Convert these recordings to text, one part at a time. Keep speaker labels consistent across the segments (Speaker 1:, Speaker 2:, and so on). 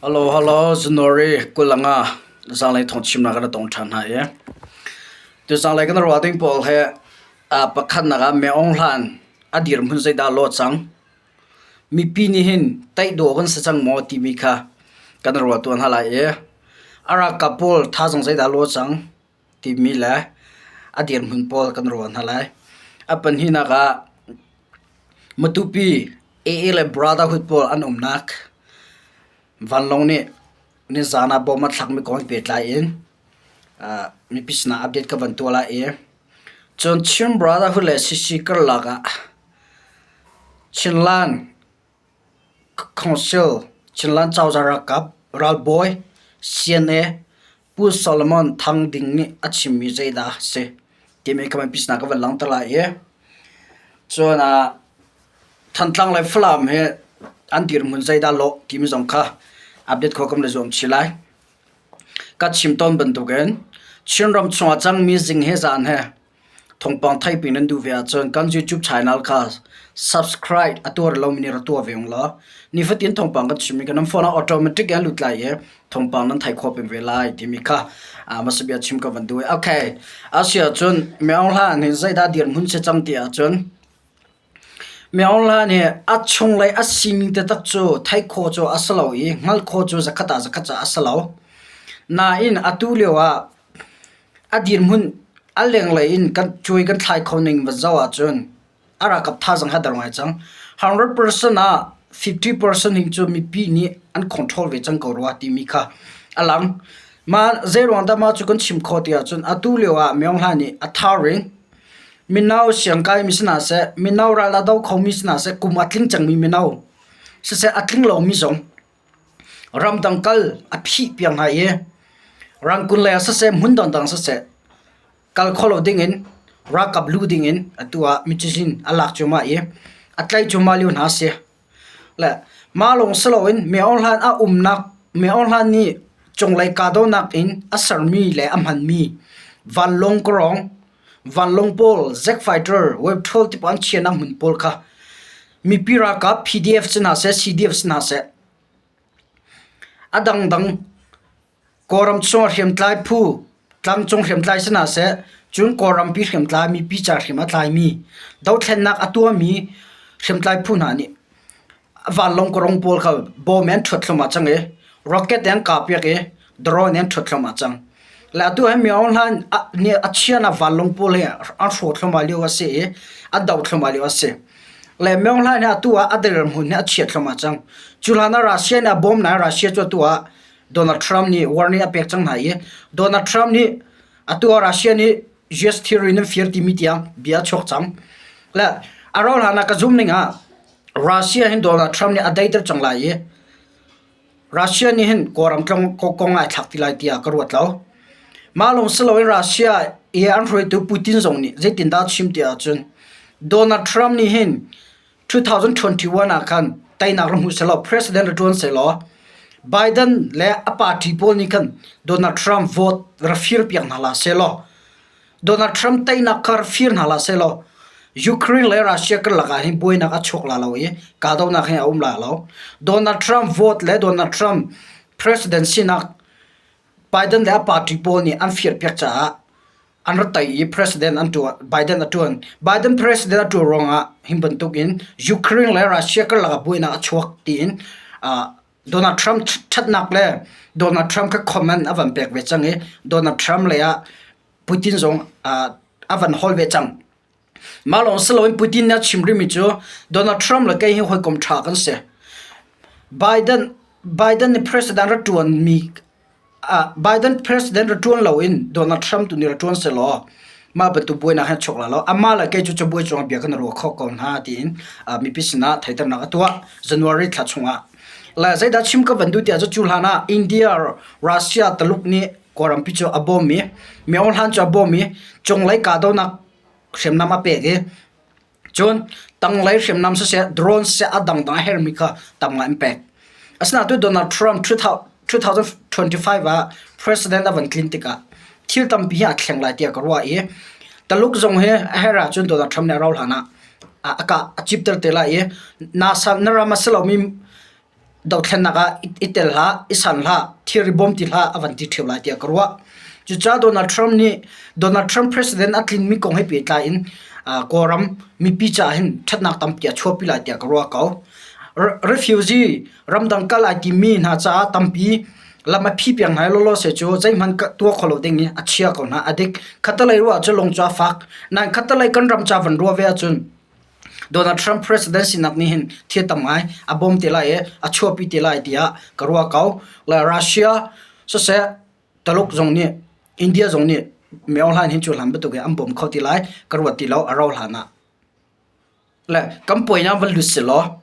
Speaker 1: Hello, hello, January 25 zaanglei thawngchimnak kan tong ṭhan hna i tu zaanglei kan ruah ding pawl hi pakhatnak ah Myo Aung Hlan a dirhmun zeidah a lawh cang? Mipi nih hin taih dawh kan si cang maw timi kha kan ruah tuah hna lai i a ralkap pawl thazaang zeidah a lawh cang timi le a dirhmun pawl kan ruah hna lai. A pahnihnak ah Matupi AA le Brotherhood pawl an umnak vanlawng nih nizaan ah bom a thlakmi kong he pehtlai in mipi sinah update ka van tuah lai i cun Chin Brotherhood le CC karlak ah Chinland Council, Chinland Cozah ralkap ralbawi CNA Pu Solomon Thang Ding nih a chimmi zeidah a si timi kha mipi sinah ka van langhter lai i cun Thantlang le Falam hi an dirhmun zeidah lawh timi zong kha update khawh kan i zuam chih lai. Ka chim tawn bantukin Chinram chungah cangmi zing he zan he Thawngpang theihpi nan duh ve ahcun kan YouTube channel kha subscribe a tuar lomi nih rak tuah ve ung law nifatin thawngpang kan chimmi kha nan phone ah automatic in a lut lai i thawngpang nan theih khawh peng ve lai timi kha hmasa bia chim ka van duh. Okay, a si ahcun Myo Aung Hla nih zeidah dirhmun si cang ti ahcun Myo Aung Hla nih a chunglei a sining taktak cu theih khawh cu a si lo i hngalh khawh cu zakhat ah zakhat caah a si lo. Nain atu lio ah A dirhmun a lenglei in kan cuai kan thlai kho ning van zoh ahcun a ralkap thazaang hi a der ngai cang. 100% ah 50% hin cu mipi nih an control ve cang ko rua timi kha a lang. Mah zeiruang dah mah cu kan chim khawh ti ahcun atu lio ah Myo Hla nih a thar in mino siangkai mi si hna seh, mino ral a do khomi si hna seh, kum a tling cangmi mino siseh a tling lomi zong Ramdang kal a phih piak hna i rangkun lei ah siseh hmun dangdang siseh kal kho lo dingin ralkap lu dingin atu ah micizin a lak cuahmah i a tlaih cuahmah lio hna a si. Le mah lawng si loin Myo Aung Hlan a umnak Myo Aung Hlan nih cunglei kahdohnak in a sermi le a hmanmi vanlawng kawrong, vanlawng pawl, jet fighter, web-troll ti pawl an chiahnak hmun pawl kha Mipi ralkap PDF si hna seh, CDF si hna seh, a dangdang Kawlram chung hriamtlai phu, tlangcung hriamtlai si hna seh, cun Kawlrampi hriamtlai, mipi ca hriam a tlaimi, dothlennak a tuahmi hriamtlai phu hna nih vanlawng kawrong pawl kha bawm in an ṭhuat thluahmah cang i rocket in an kahpiak i drone in an ṭhuat thluahmah cang. Le atu hi Myo Aung Hlaing nih a chiahnak vanlawng pawl hi an hrawh thluahmah lio a si i a doh thluahmah lio a si. Le Myo Aung Hlaing hi atu ah a dirhmun hi a chiat thluahmah cang. Cu hlan ah Russia nih a bawm nain Russia cu atu ah Donald Trump nih warning a pek cang hna i Donald Trump nih atu ah Russia nih US thilri nan fir timi tiang bia a chuak cang. Le a rauh hlan ah ka zum ning ah Russia hin Donald Trump nih a daiter cang lai i Russia nih hin Kawlram kong ai thlak ti lai tiah ka ruat lo. Mah lawng si loin Russia i an hruaitu Putin zong nih zeitindah a chim ti ahcun Donald Trump nih hin 2021 ah khan teinak rak hmu sehlaw president rak ṭuan sehlaw Biden le a party pawl nih khan Donald Trump vote rak firpiak hna hlah sehlaw Donald Trump teinak kha rak fir hna hlah sehlaw Ukraine le Russia karlak ah hin buainak a chuak la lo i kahdohnak hi a um la lo. Donald Trump vote le Donald Trump president sinak Biden le a party pawl nih an firpiak caah an rak tei i president an ṭuan Biden a ṭuan. Biden president a ṭuan ruangah hi bantuk in Ukraine le Russia karlak ah buainak a chuak tiin Donald Trump ṭhatnak le Donald Trump kha comment a van pek ve cang i Donald Trump lei ah Putin zong a van hawl ve cang. Mah lawng si loin Putin nih a chim rihmi cu Donald Trump le kei hi hawikom ṭha kan si. Biden Biden nih president rak ṭuanmi Biden president ra ṭuan loin Donald Trump tu nih ra ṭuan sehlaw mah bantuk buainak hi a chuak lai lo. Amah le kei cu cabuai cungah bia kan i ruah kho ko hna tiin mipi sinah theihternak a tuah January thla chungah. Le zeidah chim ka van duh tiah cu cu hlan ah India, Russia, Taluk nih Kawlrampi cu a bawm i Myo Aung Hlan cu a bawm i cunglei kahdohnak hriamnam a pek i Cun tanglei hriamnam siseh, drone siseh a dangdang a herhmi kha tam ngai an pek. Asinain tu Donald Trump 2025 ah president a van tlin tikah thil tampi hi a thleng lai tiah ka ruah i Taluk zong hi a herh ahcun Donald Trump nih a rauh hlan ah a kah a cipter te lai i NASA na ram a si lomi. Dothlennak ah i tel hlah, i san hlah, thilri bawm ti hlah a van ti ṭheo lai tiah ka ruah. Cucaah Donald Trump nih Donald Trump president a tlinmi kong he pehtlai in Kawlram mipi caah hin ṭhatnak tampi a chuahpi lai tiah ka ruah ko. Refugee ramdang kal ai timmi hna caah tampi lam a phi piak hna i lawlaw se cu zeihmanh tuah kho lo ding i a chia ko hna. A dik. Khattalei ruah cu lung cu a fak. Nain khattalei kan ram ca van ruah ve ahcun Donald Trump president sinak nih hin thil tam ngai a bawm te lai i a chuahpi te lai tiah ka ruah ko. Le Russia siseh Taluk zong nih India zong nih Myo Hlan hin cu hlan bantuk in an bawm kho ti lai ka ruat ti lo a rau hlan ah. Le kan puai van lut si law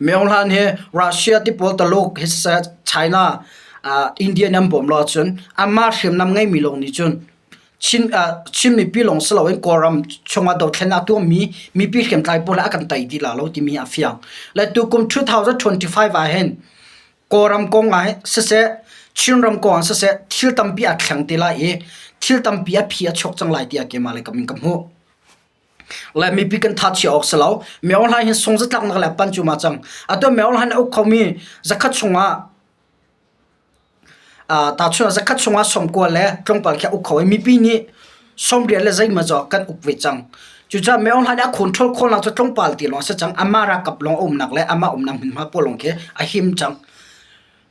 Speaker 1: Myo Hlan hi Russia ti pawl Taluk hi siseh China India nih an bawm lo ahcun anmah hriamnam ngeimi lawng nih cun Chin mipi lawng si loin Kawlram chungah dothlennak a tuahmi mipi hriamtlai pawl a kan tei dih la lo timi a fiang. Le tukum 2025 ah hin Kawlram kong ah siseh, Chinram kong ah siseh thil tampi aa thleng te lai i thil tampi a phi a chuak cang lai tiah keimah le ka min ka hmuh. Le mipi kan tha chia awk si lo. Myo Hlaing hi sung zatlaknak le pan cu ma cang. Atu Myo Hlaing a uk khomi zakhat chungah Tahchunh ah zakhat chungah 90 le tlawmpal khi a uk kho i mipi nih 80 le zeimaw zaw kan uk ve cang. Cucaah Myo Hla nih a control khawhnak cu tlawmpal ti lawng a si cang. Amah ralkap lawng a umnak le amah umnak hmunhma pawl lawng khi a him cang.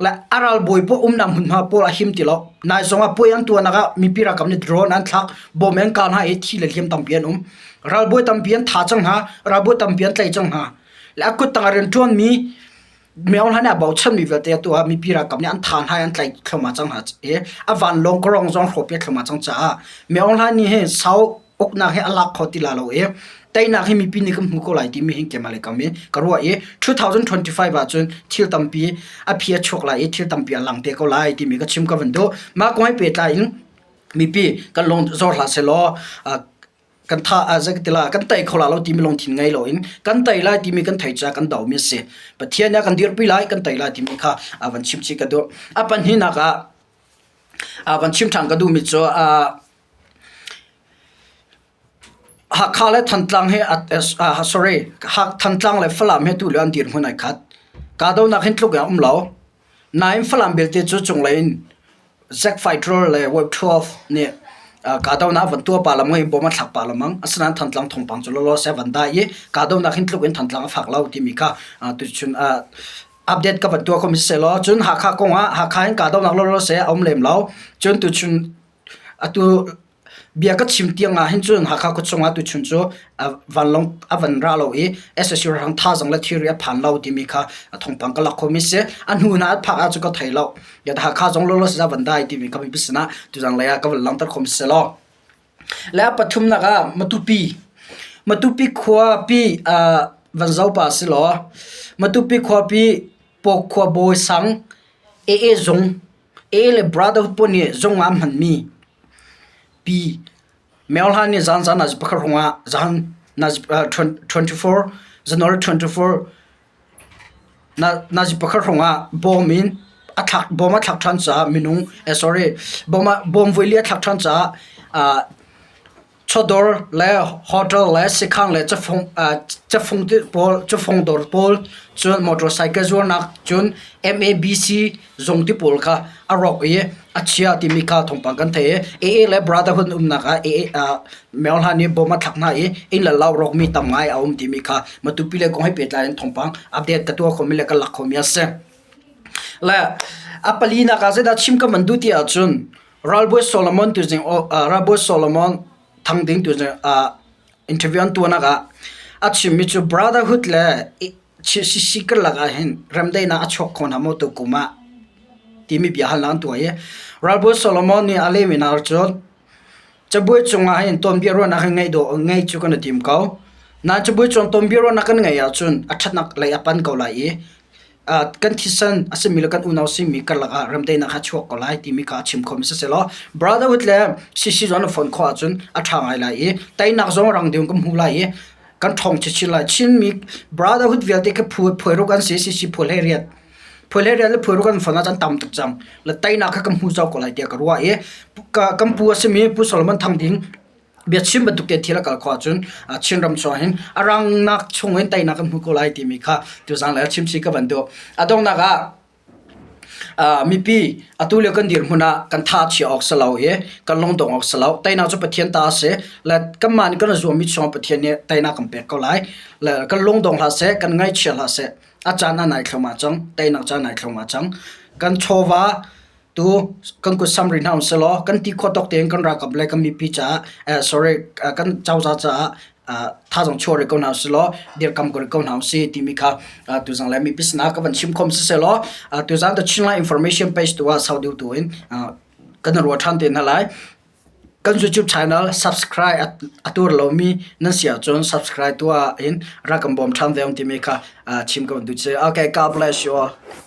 Speaker 1: Le a ralbawi pawl umnak hmunhma pawl a him ti lo. Nai zong ah puai an tuahnak ah mipi ralkap nih drone an thlak, bom an kah hna i thi le hliam tampi an um. Ralbawi tampi an tha cang hna, ralbawi tampi an tlaih cang hna. Le a kuttang ah rianṭuanmi Myo Hla nih a bochanmi vialte atu ah mipi ralkap nih an tha hna i an tlaih thluahmah cang hna i a vanlawng kawrong zong hrawhpiak thluahmah cang caah Myo Hla nih hin sau uknak hi a lak kho ti la lo i teinak hi mipi nih kan hmu ko lai timi hin keimah le kam i ka ruah i 2025 ahcun thil tampi a phi a chuak lai i thil tampi a lang te ko lai timi ka chim ka van duh. Mah kong he pehtlai in mipi kan lung zor hlah sehlaw kan tha zeikatila kan tei kho la lo timi lungthin ngei loin kan tei lai timi kan thei ca kan domi a si. Pathian nih a kan dirpi lai kan tei lai timi kha a van chim chih ka duh. A pahnihnak ah a van chim ṭhan ka duhmi cu Hakha le Thantlang he sorry Thantlang le Falam he tulio an dirhmun ai khat. Kahdohnak hin tluk in a um lo. Nain Falam belte cu cunglei in Zack Fighter le Web 12 nih kahdohnak van tuah pah lengmang i bom an thlak pah lengmang. Asinain Thantlang thawngpang cu lawlaw seh van dai i kahdohnak hin tluk in Thantlang a fak lo timi kha tuchun update ka van tuah khomi siseh law cun Hakha kong ah Hakha hin kahdohnak lawlaw seh a um lem lo. Cun tuchun atu Bia ka chim tiang ah hin cun Hakha khuachung ah tuchun cu vanlawng a van ra lo i SSU rang thazaang le thilri a phan lo timi kha thawngpang ka lak khomi si. A hnu hna an phak ahcun ka thei lo. Hakha zong lawlaw si van dai timi ka mipi sinah tuzang lei ah ka van langhter khomi si law. Le a pathumnak ah Matupi. Matupi khuapi van zopa si law Matupi khuapi Pawkhua bawi sang AA zung AA le Brotherhood pawl nih zung ah an hmanmi Pi Myo Hla nih zanzan ah pakhat hrawngah zan 24 January 24 nazi pakhat hrawngah bawm in a thlak bawm a thlak ṭhan caah minung sorry bawm ah bawm voili a thlak ṭhan caah Chawdawr le hotel le sikhang le cafung pawl cafung dawr pawl cun motorcycle zuarnak cun MABC zung ti pawl kha a rawk i a chia timi kha thawngpang kan theih i AA le Brotherhood umnak ah AA Myo Hla nih bom a thlak hna i inn le lo rawkmi tam ngai a um timi kha Matupi le kong he pehtlai in thawngpang update ka tuah khomi le ka lak khomi a si. Le a palinak ah zeidah chim ka van duh ti ahcun Ralbawi Solomon tuzing Ralbawi Solomon Thang Ding tuzing interview an tuahnak ah a chimmi cu Brotherhood le CCC karlak ah hin remdaihnak a chuak kho hna maw tu kum ah timi bia halnak an tuah i Ralbawi Solomon nih a lehmi hna cun cabuai cungah hin tawnbia ruahnak hi ngeih dawh ngeih cu kan i tim ko. Nain cabuai cung tawnbia ruahnak kan ngeih ahcun a ṭhatnak lei a pan ko lai i kan thisen a simi le kan unau simi karlak ah remdaihnak kha chuak ko lai timi kha a chim khomi si selaw brotherhood le CC zong na phone khawh ahcun a ṭha ngai lai i teinak zong rang ding kan hmu lai i kan ṭhawng chinchin lai. Chinmi brotherhood vialte khi phu phuairuk an si CC phu 18 phu 18 le phuairuk an phone ahcun tam tuk cang le teinak kha kan hmu zau ko lai tiah ka ruah i kan pu a simi Pu Solomon Thang Ding biachim bantuk te thil a kal khawh ahcun Chinram chung hin a rangnak chung in teinak kan hmu ko lai timi kha tuzang le chim si ka van duh. A donghnak ah. Mipi atu lio kan dirhmun ah kan tha chia awk si lo i kan lungdong awk si lo. Teinak cu Pathian ta a si. Le kanmah nih kan i zuammi chungah Pathian nih teinak kan pek ko lai. Le kan lungdong hlah seh, kan ngaihchia hlah seh. A caan a nai thluahmah cang. Teinak caan a nai thluahmah cang. Kan chawva tu kan kut samri hna um selaw kan ti khawh tawk tein kan ralkap le kan mipi caah sorry kan cozah caah thazaang chuah rih ko hna usih dirkam ko rih ko hna usih timi kha tuzang le mipi sinah ka van chim khom siselaw tuzan The Chinland Information page tu ah sau deuh tu in kan ruah ṭhan te hna lai. Kan YouTube channel subscribe a tuar lomi nan si ahcun subscribe tuah in rak kan bawm ṭhan ve um timi kha chim ka van duh. Okay, God bless you all.